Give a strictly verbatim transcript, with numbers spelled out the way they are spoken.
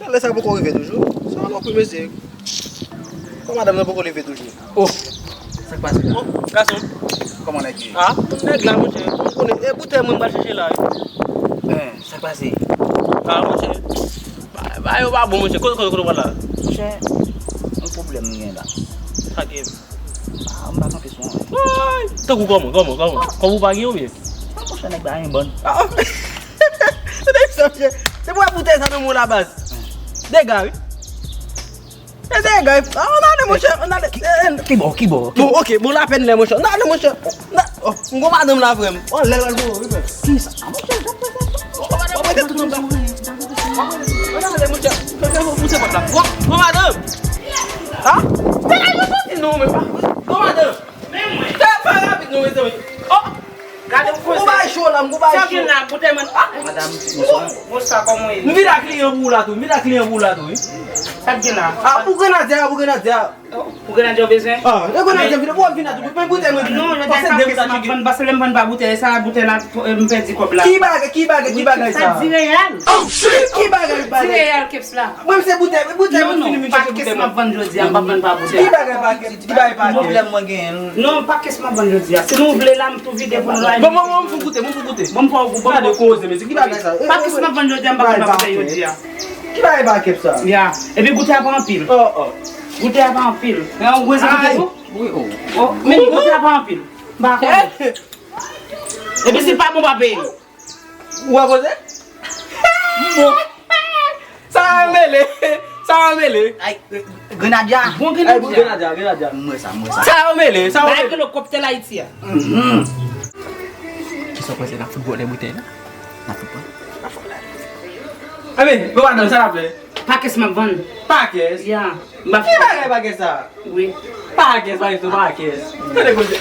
Lè sa poko rive toujou. Sa lòpri mesye. Kòman madanm nan poko leve toujou? Oh, sa k pase la? Oh, gason. Kòman nèg ye? Ah, nèg la, monchè. Ou konnen, e boutèy mwen m pral chèche la, wi. Eh, sa k pase? Ah, monchè. Ba, ba yo pa bon, monchè. Kote, kote, kote w pral la? Monchè, yon pwoblèm m gen la. Sa gen? Ah, m pa kanpe sou anyen. Woy! Tankou kòman, kòman, kòman? Kòb ou pa gen oubyen? Ah, monchè, nèg la yon bann. Ah, oh. Se nèg sa, monchè. Se pou boutèy sa nan men w la, baz. Dega, wi. E dega, wi. Ah, on ale, monchè, on ale. Eh, eh. Ki bò, ki bò? Bon, ok, bon, lapèn lè, monchè. On ale, monchè. Na, oh, m gon madanm la, frè m. On lè l al pou ou, wi, frè m. Ki sa? Ah, monchè, on ale, monchè. Fè, fè, fè, pouse pòt la. Gon, gon madanm. Ah? Dega, yo soti non, men pa. Gon madanm. Fè, fè rapid non, mezanmi. Oh! Gade yon koze. Ou bay cho la, m gon bay cho. Sa gen la, boutèy mwen. Ah! Madanm, bonswa. Bonswa, kòman w ye? M vin ak kliyan pou ou la tou, m vin ak kliyan pou ou la tou, wi. Sa k gen la? Ah, pou grenadya, pou grenadya. Oh, pou grenadya w bezwen? Ah, e grenadya vin, pou w ap vin la tou, men boutèy mwen. Non, jodi a pa pyès m ap vann, paske lè m vann pa boutèy, sa boutèy la, m pèdi kòb la. Ki bagay, ki bagay, ki bagay sa? Sa di reyal. Oh, shit! Ki bagay, bagay? Di reyal, keps la. Mwen, se boutèy, boutèy mwen fini, m chache boutèy mwen. Non, non, pa kès m ap vann jodi a, m p ap vann pa boutèy. Ki bagay pa kès? Ki bagay pa kès? Pwoblèm mwen genyen. Non, pa kès m ap vann jodi a. Si nou vle la, m tou vide pou nou la. Bon, bon, bon, m fout goute, m fout goute. Bon, m fè w gou, bon. Gade koze, mesye, ki bagay sa? Pa kès m ap vann jodi a, m p ap vann pa boutèy jodi a. Ki bagay pa kès sa? Ya. Epi goute a pa anpil. Oh, oh. Goute a pa anpil. Yon gwo zafè tou. Wi, oh. Oh, men goute a pa anpil. M pa konnen. Epi si l pa bon, pa peye. Ou pa poze? Bon. Sa a mele. Sa a mele. Ay, grenadya. Bon grenadya. Grenadya, grenadya. Mwen sa, mwen sa. Sa a mele. Sa a mele. Bay glo kòktèl Ayiti a. Kisa w panse, n ap fout bwè lè boutèy la? N ap fout bwè. N ap fout bwè. Anben, bon, madanm, sa n ap fè? Pa kès m ap vann. Pa kès? Ya. M ap... Ki bagay pa kès sa? Wi. Pa kès, pa kès, pa kès. Gade koze.